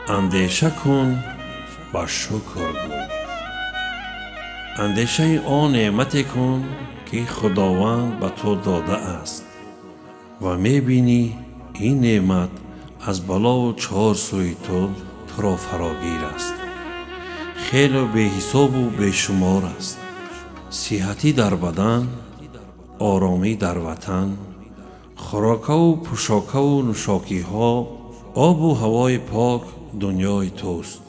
Андеша кун ва шукр гӯй. Андешаи он неъмате кун, ки Худованд ба ту додааст, ва мебинӣ, ин неъмат аз балову чор сӯи ту туро фарогир аст, хеле беҳисобу бешумор аст. Сиҳатӣ дар бадан, оромӣ дар ватан, хӯрокаву пӯшокаву нӯшокиҳо, обу ҳавои пок дунёи туст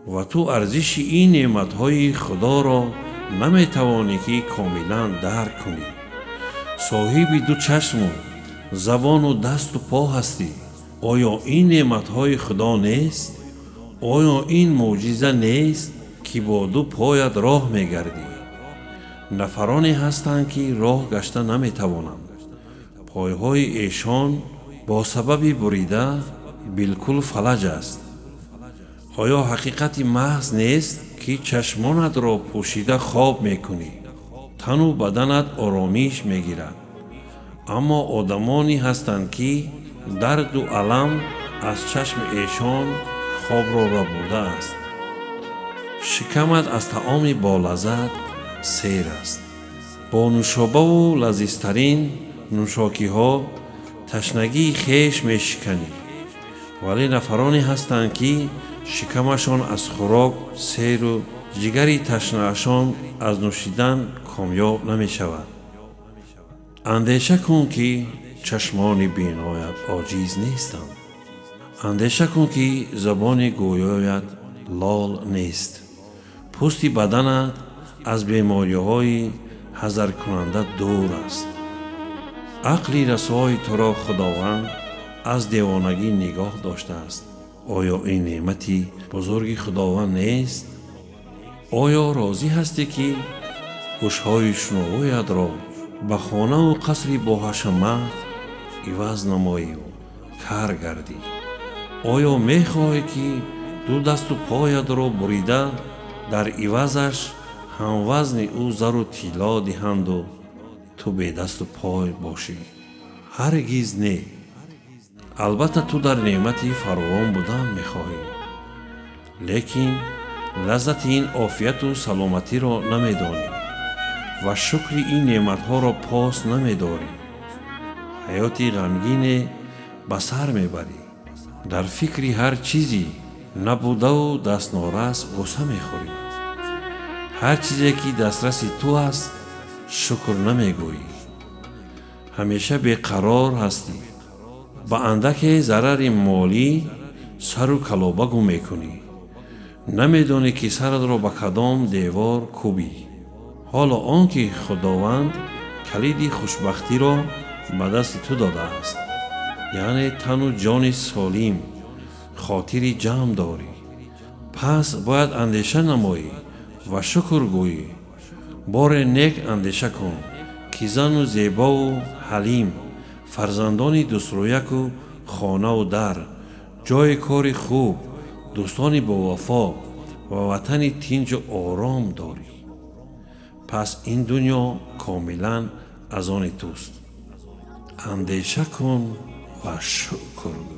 ва ту арзиши ин неъматҳои Худоро наметавонӣ, ки комилан дарк кунӣ. Соҳиби ду чашму забону дасту по ҳастӣ. Оё ин неъматҳои Худо нест? Оё ин мӯъҷиза нест, ки бо ду поят роҳ мегардӣ? Нафароне ҳастанд, ки роҳ гашта наметавонанд. Пойҳои эшон бо сабаби бурида билкул фалаҷ аст. Оё ҳақиқати маҳз нест, ки чашмонатро пӯшида хоб мекунӣ, тану баданат оромиш мегирад? Аммо одамоне ҳастанд, ки дарду алам аз чашми эшон хобро рабудааст. Шикамат аз таоми болаззат сер аст. Бо нӯшобаву лазизтарин нӯшокиҳо ташнагии хеш мешиканӣ. Вале нафароне ҳастанд, ки шикамашон аз хӯрок серу ҷигари ташнаашон аз нӯшидан комёб намешавад. Андеша кун, ки чашмони биноят оҷиз нестанд. Андеша кун, ки забони гӯёят лол нест. Пӯсти баданат аз бемориҳои ҳазаркунанда дур аст. Ақли расои туро Худованд аз девонагӣ нигоҳ доштааст. Оё ин неъмати бузурги Худованд нест? Оё розӣ ҳастӣ, ки гӯшҳои шунавоятро ба хонаву қасри боҳашамат иваз намоиву кар гардӣ? Оё мехоҳӣ, ки ду дасту поятро бурида, дар ивазаш ҳамвазни ӯ зару тилло диҳанду ту бедасту пой бошӣ? Ҳаргиз не. Албатта, ту дар неъмати фаровон будан мехоҳӣ, лекин лаззати ин офияту саломатиро намедонӣ ва шукри ин неъматҳоро пос намедорӣ. Ҳаёти ғамгине ба сар мебарӣ, дар фикри ҳар чизи набудаву дастнорас ғусса мехӯрӣ. Ҳар чизе ки дастраси ту аст, шукр намегӯӣ. Ҳамеша беқарор ҳастӣ. Ба андаке зарари молӣ сару калоба гум мекунӣ. Намедонӣ, ки саратро ба кадом девор кӯбӣ. Ҳоло он ки Худованд калиди хушбахтиро ба дасти ту додааст, яъне тану ҷони солим, хотири ҷамъ дорӣ, пас бояд андеша намоӣ ва шукр гӯӣ. Боре нек андеша кун, ки зану зебову ҳалим, фарзандони дӯстрӯяку хонаву дар, ҷойи кори хуб, дӯстони бовафо ва ватани тинҷу ором дорӣ. Пас ин дунё комилан аз они туст. Андеша кун ва шукр гӯй.